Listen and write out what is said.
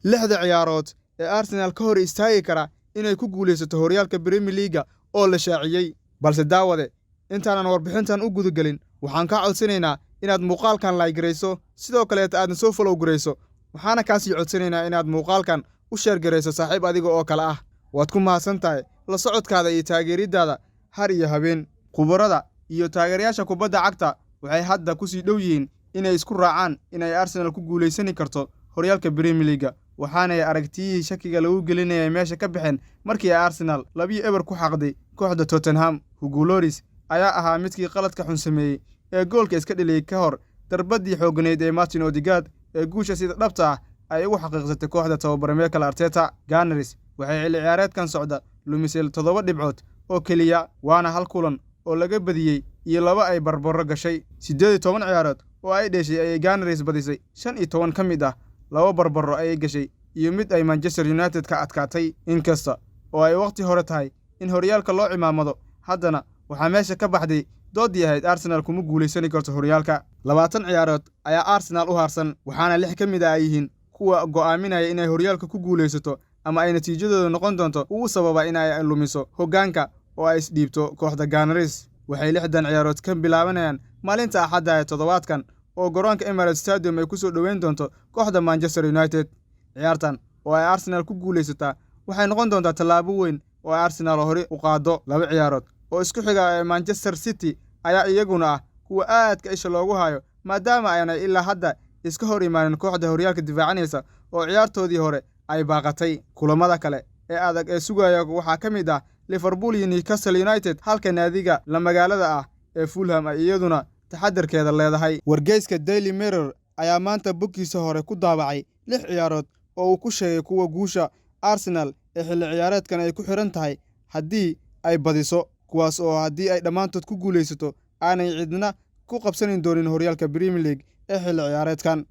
Lixda ciyaarood ee Arsenal ka hor istaagi kara inay ku guulaysato horyaalka Premier League oo la shaaciyey. Balse daawade, intaanan warbixintan u gudagelin, waxaan kaa codsanaynaa inaad muuqaalkan like garayso, sidoo kaleeta aadna soo follow garayso. Waxaana kaasii codsanaynaa inaad muuqaalkan u share garayso saaxiib adiga oo kale ah. Waad ku mahadsan tahay la socodkaada iyo taageeriddaada har iyo habeen. Khubarada iyo taageerayaasha kubadda cagta waxay hadda ku sii dhow yihiin inay isku raacaan inay Arsenal ku guulaysani karto horyaalka Premier League, waxaanay aragtiyihii shakiga lagu gelinayay meesha ka baxeen markii ay Arsenal 2-0 ku xaaqday kooxda Tottenham. Hugo Lloris ayaa ahaa midkii qaladka xun sameeyey ee goolka iska dhaliyey ka hor darbaddii xoogganeyd ee Martin Odegaard ee guusha sida dhabta ah ay ugu xaqiiqsatay kooxda tababare Mikel Arteta. Gunners waxay xilli ciyaareedkan socda lumisay 7 dhibcood oo keliya, waana hal kulan oo laga badiyey iyo laba ay barbaro gashay. 18 ciyaarood oo ay dheeshay ayay Gunners badisay 15 ka mid ah, laba barbaro ayay gashay iyo mid ay Manchester United ka adkaatay. Inkasta oo ay waqti hore tahay in horyaalka loo cimaamado, haddana waxaa meesha ka baxday doodii ahayd Arsenal kuma guulaysani karto horyaalka. 20 ciyaarood ayaa Arsenal u harsan, waxaana lix ka mid ah ay yihiin kuwa go'aaminaya inay horyaalka ku guulaysato ama ay natiijadooda noqon doonto ugu sababa in ay lumiso hoggaanka oo ay isdhiibto kooxda Gunners. Waxay lixdan ciyaarood ka bilaabanayaan maalinta Axadda ee toddobaadkan oo garoonka Emirates Stadium ay ku soo dhoweyn doonto kooxda Manchester United. Ciyaartan oo ay Arsenal ku guulaysataa waxay noqon doontaa tallaabo weyn oo ay Arsenal hore u qaaddo. Laba ciyaarood oo isku xiga ee Manchester City ayaa iyaguna ah kuwa aadka isha loogu hayo, maadaama aanay ilaa hadda iska hor imaanin kooxda horyaalka difaacanaysa oo ciyaartoodii hore ay baaqatay. Kulamada kale ee adag ee sugaya waxaa ka mid ah Liverpool iyo Newcastle United, halka naadiga la magaalada ah ee Fulham ay iyaduna taxadarkeeda leedahay. Wargeyska Daily Mirror ayaa maanta boggiisa hore ku daabacay lix ciyaarood oo uu ku sheegay kuwa guusha Arsenal ee xilli ciyaareedkan ay ku xiran tahay haddii ay badiso, kuwaas oo haddii ay dhammaantood ku guulaysato aanay cidna ku qabsanin doonin horyaalka Premier League ee xilli ciyaareedkan.